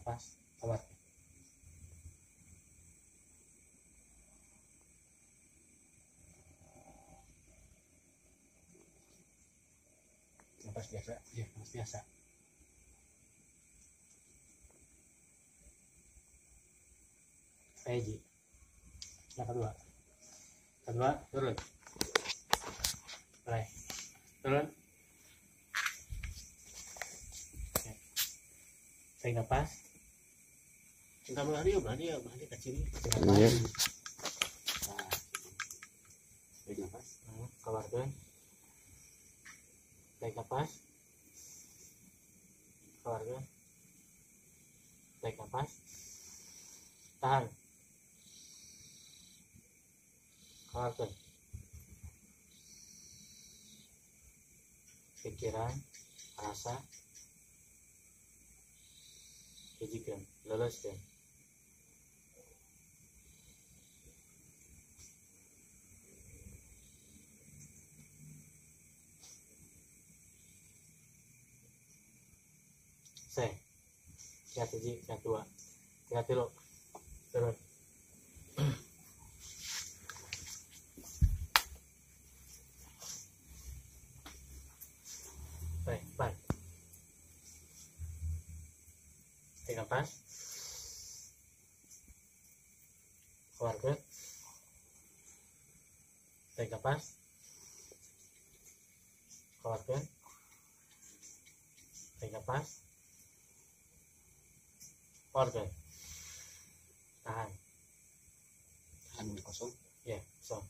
Napas, keluar. Napas biasa. Iya, napas biasa. Hiji. Nah, kedua. Kedua, turun. Mulai. Turun. Oke. Tarik napas. Cinta belah dia, belah dia, belah dia kecil. Tarik napas. Iya. Nah, tarik napas. Nah, keluarkan. Tarik napas. Keluarkan. Tarik napas. Tahan. Keluarkan. Pikiran, rasa, hijikeun, leuleuskeun. Se, tingkat hiji, tingkat dua, tingkat tilu, turun. Baik, empat. Tarik nafas. Keluarkan. Tarik nafas. Keluarkan. Tarik nafas. Keluarkan. Tahan. Tahan kosong. Ya, kosong.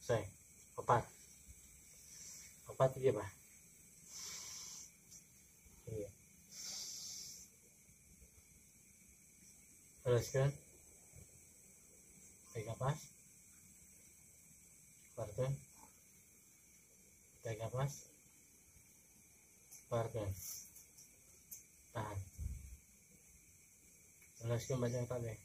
Saya opat. Opat dia, Pak. Iya. Teruskan. Tarik nafas. Keluarkan. Tarik nafas. Keluarkan. Tahan. Teruskan badan kabeh.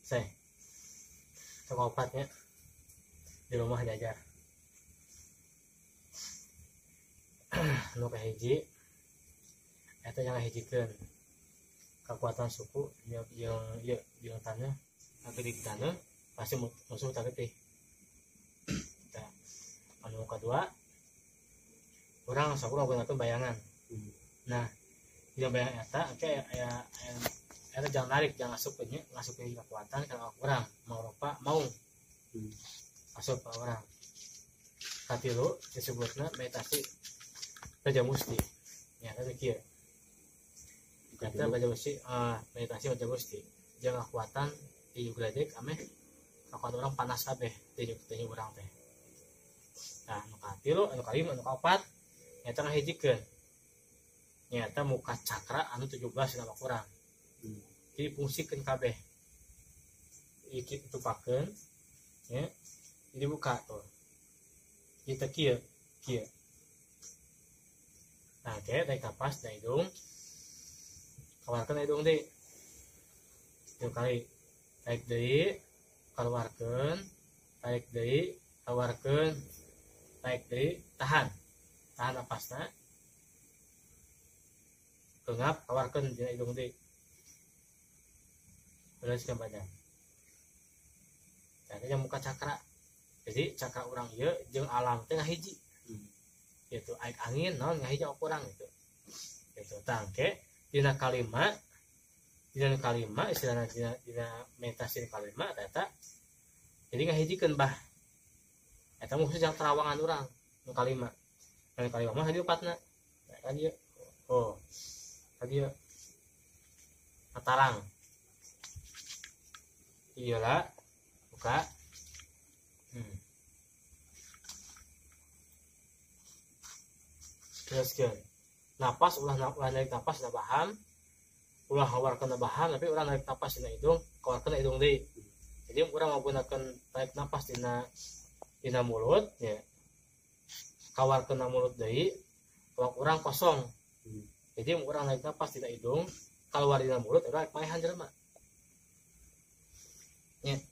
Saya toko opatnya di rumah diajar. Nu kahiji eta yang ngahijikeun kekuatan suku jeung ieu jeung taneuh, tapi di taneuh pasti musuh tagetih. Tah, anu kadua urang sok urang gunakeun bayangan. Nah, di bayangan eta engke aya eta jangan narik, jangan asup nya, ngasupkeun kekuatan ka urang, mau rupa mau asup ka urang. Katilu disebutna meditasi Raja Musti. Ya, eta kieu. Eta Raja Musti, meditasi Raja Musti. Jangan kekuatan di gledek ameh kekuatan orang panas kabeh di urang teh. Nah, anu katilu, anu kalima, anu kaopat nyata ngahijikeun. Nyata muka cakra anu 17 dina urang. Jadi fungsikeun kabeh. Iki tupakeun ya. Jadi buka tuh. Kita kieu, kieu. Nah, oke, tarik napas dari hidung. Keluarkan hidung deui. Tiga kali. Tarik deui, keluarkeun, tarik deui, keluarkeun, tarik deui, tahan. Tahan napasna. Keungap, keluarkeun dina hidung deui. Bereskan badan. Nah, yang muka cakra. Jadi cakra urang ieu jeung alam teh ngahiji. Gitu, aik angin naon ngahiji urang gitu. Gitu, tangke dina kalima istilahna dina meditasi kalima eta jadi ngahijikeun bah. Eta mah khusus yang terawangan urang nu kalima. Nu kalima mah hadi opatna. Nah, kan ieu. Oh. Tadi ieu. Matarang. Iyalah, buka. Teruskan. Napas ulah narik napas na baham. Ulah keluarkeun na baham, tapi ulah narik napas dina hidung, keluarkeun hidung deui. Jadi urang menggunakan tarik napas dina dina mulut ya, kaluarkeun mulut deui, awak urang kosong. Jadi urang narik napas dina hidung, keluar dina mulut, urang paehan jelema ya.